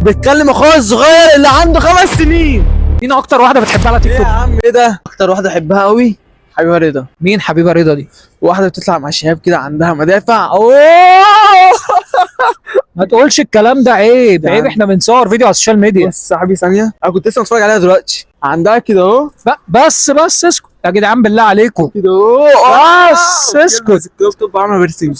بتكلم اخويا الصغير اللي عنده 5 سنين. مين اكتر واحدة بتحبها على تيك ايه يا توك؟ عم ايه ده؟ اكتر واحدة احبها قوي حبيبه رضا. مين حبيبه رضا دي؟ واحدة بتطلع مع شهاب كده عندها مدافع. اوه ما تقولش الكلام ده، عيب. يا عيب، عم. احنا بنصور فيديو على ال social media. بص صاحبي ثانيه، انا كنت لسه متفرج عليها دلوقتي، عندها كده اهو. بس بس اسكت يا جدعان بالله عليكم. كده اهو. بس اسكت. ال crop top عامله piercing،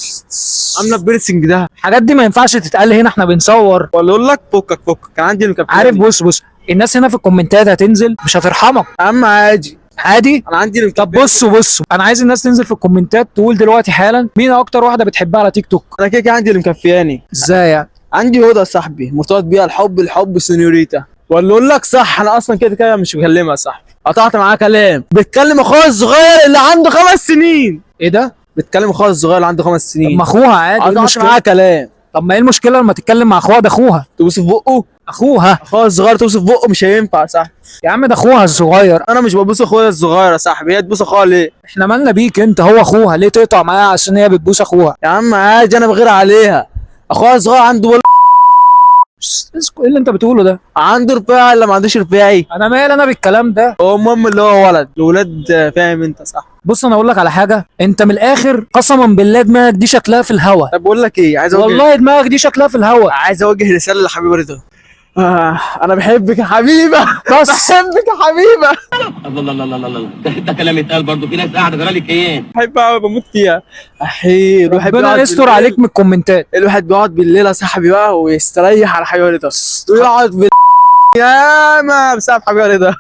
عامله piercing ده. الحاجات دي ما ينفعش تتقال هنا، احنا بنصور. ولا اقول لك فكك فكك، كان عندي المكفيه. عارف، بص بص، الناس هنا في الكومنتات هتنزل مش هترحمك. يا عم عادي. عادي. انا عندي المكفيه. طب بصوا بصوا، انا عايز الناس تنزل في الكومنتات تقول دلوقتي حالا مين اكتر واحدة بتحبها على تيك توك. انا كده كده عندي اللي مكفياني. ازاي يعني؟ عندي هدى يا صاحبي، مرتبط بيها الحب الحب سينيوريتا. ولا اقول لك صح، انا اصلا كده كده مش بكلمها يا صاحبي، قطعت معاه كلام. بتكلم اخويا الصغير اللي عنده 5 سنين. ايه ده؟ بتكلم اخويا الصغير اللي عنده خمس طب سنين. ما اخوها عادي، ايه قطعت المشكلة؟ معاه كلام. طب ما ايه المشكلة لما تتكلم مع اخوها؟ ده اخوها. تبوس في بقه؟ اخوها. اخويا الصغير تبوس في بقه؟ مش هينفع يا صاحبي. يا عم ده اخوها الصغير. انا مش ببوس اخويا الصغير يا صاحبي، هي تبوس اخوها ليه؟ احنا مالنا بيك انت؟ هو اخوها، ليه تقطع معاها عشان هي بتبوس اخوها؟ يا عم عادي، انا بغير عليها. اخويا الصغير عنده ولا اسكت، ايه اللي انت بتقوله ده؟ عنده رفاعي ولا ما عندوش رفاعي؟ انا مال انا بالكلام ده؟ هو المهم اللي هو ولد، الولاد فاهم انت صح. بص انا اقول لك على حاجه، انت من الاخر قسما بالله دماغك دي شكلها في الهوا. طب بقول لك ايه، عايز أوجه، والله دماغك دي شكلها في الهوا. عايز اوجه رسالة لحبيبه رضا. انا بحبك يا حبيبه. بس. بحبك يا حبيبه. الله الله الله الله الله، ده كلام يتقال برضه؟ في ناس قاعدة جرالك ايه؟ بحبها أوي، بموت فيها. احي الواحد ربنا بيقعد يستر بالليل- عليك من الكومنتات. الواحد بيقعد بالليل يا صاحبي بقى ويستريح على حبيبه رضا، ويقعد بال ياما بسبب حبيبه رضا.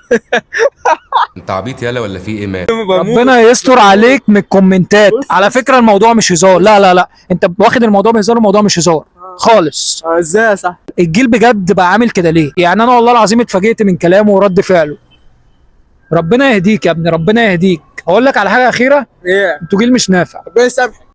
انت عبيط يالا ولا في ايه مال؟ ربنا يستر عليك من الكومنتات. على فكرة الموضوع مش هزار، لا لا لا، انت واخد الموضوع بهزار، الموضوع مش هزار خالص. ازاي يا صاحبي؟ الجيل بجد بقى عامل كده ليه؟ يعني انا والله العظيم اتفاجئت من كلامه ورد فعله. ربنا يهديك يا ابني، ربنا يهديك. هقول لك على حاجة اخيره، ايه؟ انتوا جيل مش نافع. ربنا يسامحك.